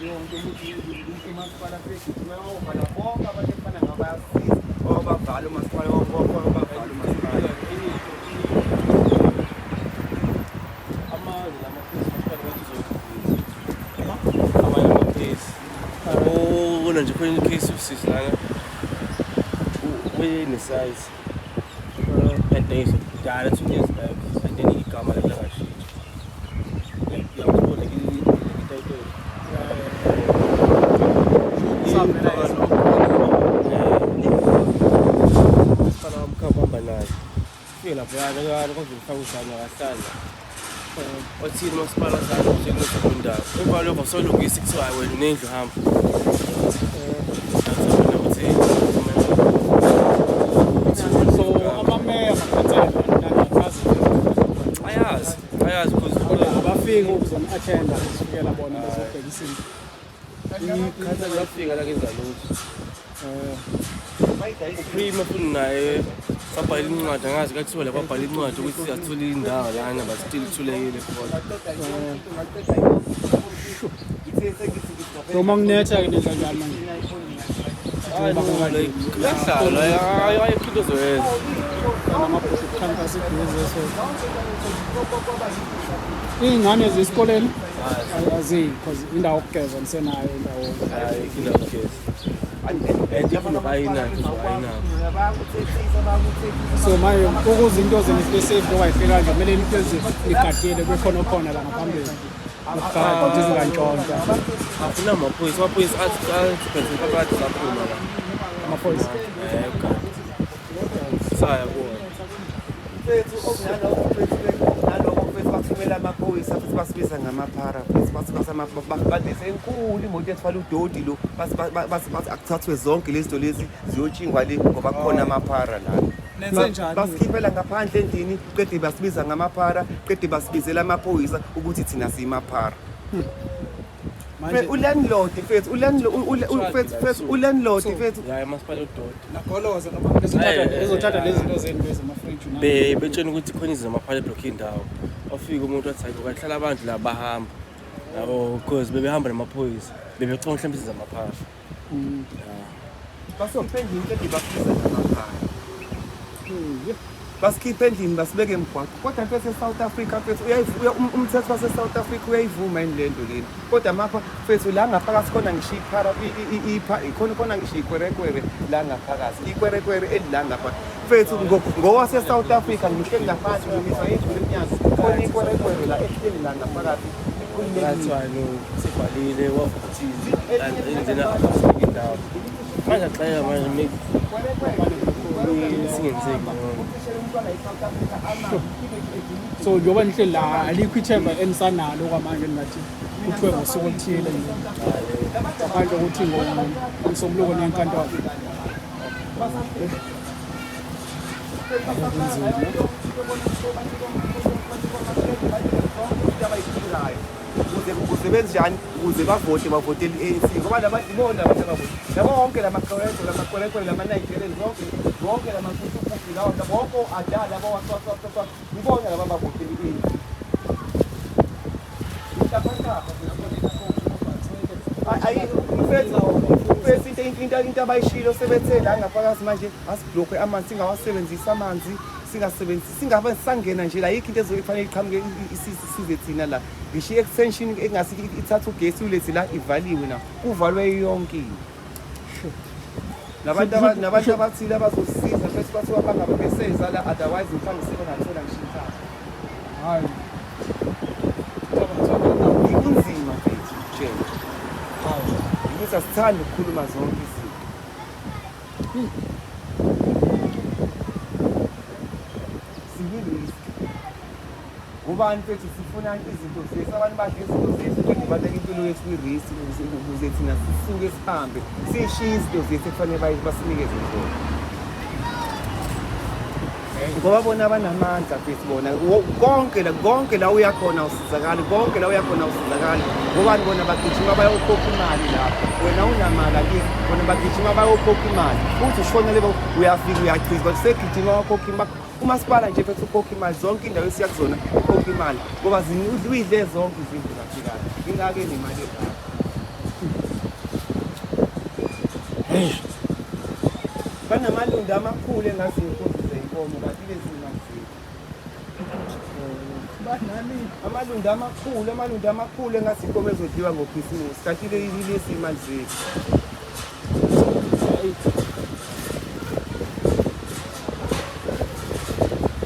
Leyo nto ukuthi umasipala segijima wayovala bonke abantu ekufana ngabe bayasiza, wayobavala umasipala, wayobavala umasipala. Amanye lama-case masipala bathi uzolungisa amanye ama-case. Ubona nje khona i-case yosisi lana wene-size yadayiswa kudala 2 years back, and then igama lakhe langashintsha. Uyakubona itayitela. Usavela. Masipala wamkhamba naye, fike laphayana kwavele kufaka usana kahlala, wathini umasipala sakho uzokulungisa indawo. Emva lokho solungisa, kuthiwa hayi, wena unendlu, hamba. Ukuthi So amameya, amakhansela nani, Ayazi, ayazi because abafiki ukuzoni-attenda kusukela bona bezobheka isimo? Ikhansela lafika lakenza lutho. Uprima futhi naye babhala incwadi, angazi kathiwa la babhala incwadi ukuthi athole indawo lana, but still ithulekile khona. So uma kunetha-ke nenza njani manje? Hayi, no, like kuyahlala, hayi, ayikho into ozoyenza. Namabhusha ukukhankasa eduze, so iy'ngane zesikoleni aziyi because indawo yokugeza nisenayo indawo? Hayi, indawo yokugeza and if unokayinakho uzoayinakho. So manje ukuze into zenu zibe safe njengoba yifika kanje, kumele nihlezi nigadile, bekhona khona la ngaphambili ukugada ukuthi zingantshontshwa. Afuna amaphoyisa, amaphoyisa athi athi phakathi saphuma la. Amaphoyisa? Ugada saya kuwona. Mfethu, okunalokho mfethu, okunalokho mfethu, bathumela amaphoyisa futhi basibiza ngamaphara futhi, bathi balese enkulu imoto ethwala udoti lo, bathi akuthathwe zonke lezi zinto lezi ziyotshingwa le ngoba kukhona amaphara lana. Nenze njani? Basikhiphela ngaphandle endlini, qede basibiza ngamaphara, qede basibizela amaphoyisa ukuthi thina siyimaphara. Manje Ulandlord mfethu, ulandlord mfethu, ulandlord mfethu. Ya, umasipala udoti. Nagoloza noma bezothatha lezi zinto zenu lezi, amafriji? Betshena ukuthi khona izinto amaphara eblokhe indawo, wafika umuntu wathi hayi, kwahlala abantu la bahamba yabo, because bebehamba namaphoyisa, bebeconga mhlawumbe izinto zamaphara. Basikhiphe endlini, qede basibiza ngamaphara. Basikhiphe endlini, basibeke emgwaqo. Kodwa mfethu, e-South Africa mfethu, umthetho wase-South Africa uyayivuma yini le nto lena? Kodwa mapha mfethu la ngaphakathi khona ngisho iphara khona ngisho ikwerekwere la ngaphakathi, ikwerekwere elila ngaphakathi mfethu, ngowase-South Africa. Ngihleli ngaphansi, ngimiswa indlu emnyango, khona ikwerekwere la ehleli la ngaphakathi. That's why no sibhalile wavuka ukuthi endlini afike indawo manje axela manje singenzeki. So njengoba nihleli la, alikho ithemba enisanalo kwamanje ningathi kuthiwe ngosuku oluthile nje, ngaphandle kokuthi ngomsombuluko niya enkantolo? Kunzima. Ukuze benjani, ukuze bavote, bavotele i-ANC, ngoba labantu ibona abantu abavoti laba, wonke lamakwerekwere, lamakwerekwere, lama-Nigerian, zonke zonke lamakutukutu lawa, bonke adala laba, ibona laba bavotele i-ANC. Ayi mfethu, mfethu, into abayishilo sebethe la ngaphakathi manje asibhlokwe amanzi, singawasebenzisi amanzi, singasebenzisi, singabe sisangena nje la. Yikho into ezofanele iqhamuke isize thina la, ngisho i-extension engase ithathe ugesi ulethe la ivaliwe, na kuvalwe yonke into. Nabantu abathile abazosisiza futhi bathiwa bangabe beseza la, otherwise mhlawumbe sebengathola ngisho inhlamba. Hayi. Kunzima mfethu, tshela ukuthi asithandi ukukhuluma zonke izinto. Sikwi-risk ubani mfethu? Sifuna izinto zethu, abantu badla izinto zethu, kodwa babeka impilo yethu kwi-risk ukuze thina sisuke sihambe sishiye izinto zethu ekufanele basinikeze zona, ngoba bona banamandla mfethu. Bona konke la uya khona usizakali, konke la uya khona usizakali. Ngobani? Bona bagijima bayokhokha imali lapho, wena unamali akithi. Bona bagijima bayokhokha imali, uthi ushona le, uyafika uyachizwa, segijima wakhokha imali umasipala nje mfethu, ukhokha imali zonke indawo esiya kuzona, ukhokha imali ngoba uyidle zonke izindlu zafikayo, ingake nemali engaka. Banamalundu amakhulu engathi inkunzi zeyinkomo kanti lezi imali zethu. Amalundu amakhulu, amalundu amakhulu engathi inkomo ezodliwa ngokhisimusi kanti lezi imali zethu.